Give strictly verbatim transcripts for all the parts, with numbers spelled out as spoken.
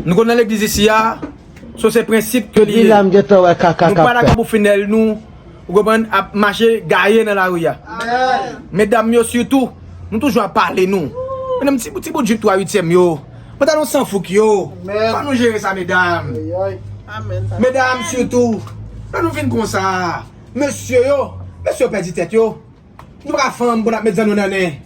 Nou konn nan legliz isi a, so se prensip ke li ye. Depi la m gentan wè kaka k ap fèt. Nou pa ta ka pou finèl nou, ou konprann, ap mache gaye nan lari a. Medam yo sitou, nou toujou ap pale nou. Medam, ti, ti bout jip twa uityèm yo. Pantalon san fouk yo. Fò nou jere sa, medam. Medam sitou, lè nou vin konsa, mesye yo, mesye yo pèdi tèt yo. Nou pa ka fanm pou n ap met zanno nan nen.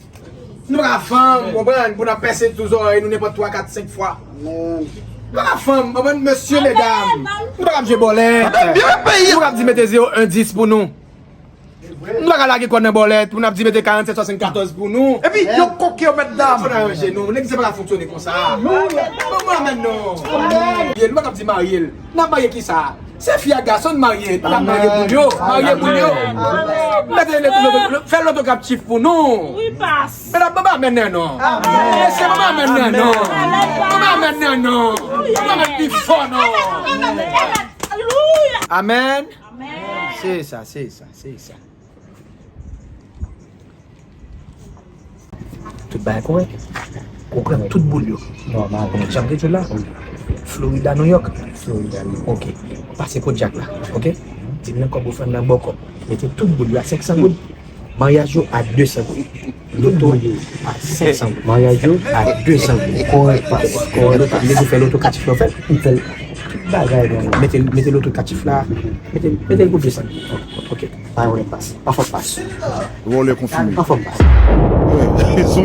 Nou pa ka fanm, konprann, pou n ap pèse tou zòrèy nou nenpòt twa, kat, senk fwa. Nou pa ka fanm, konprann, mesye, medam. Nou pa ka ap jwe bòlèt. Nou pa ka ap di mete zewo en dis pou nou. Nou pa ka lage kò nan bòlèt pou n ap di mete karannsèt swasannkatòz pou nou. Epi yo koke yo, mèt dam. Fò n aranje nou. Legliz la pa ka fonksyone konsa. Bon, bon, amèn non. Nou pa ka ap di marye l. N ap marye kisa? Se fi ak gason n marye. Nou pa ka marye pou yo. Marye pou yo. Mete loto, loto, fè loto kaptif pou nou. Wi, pas. Medam, bon, bon, amèn nan non. Mesye, bon, bon, amèn nan non. Bon, bon, amèn nan non. Bon, bon, amèn pi fò non. Amèn. Se sa, se sa, se sa. Tout bagay kòrèk. Ou pran tout boul yo. Nòmal. Jan m te di w la. Florida, New York. Florida, New York. Ok. Pase Kodiak la. Ok. Di m nan kòb ou fè m nan bòkò. Mete tout boul yo a senk san goud. Maryaj yo a de san goud. Loto a senk san goud. Maryaj yo a de san goud. Kòrèk, pas. Kòrèk, pas. Mete fè loto katif la, fè. M fè tout bagay, non. Mete, mete loto katif la. Mete, mete l pou de san goud. Ok. Pa wè pas. Pa fòt pas. Vòlè konfime. Pa fòt pas. Son.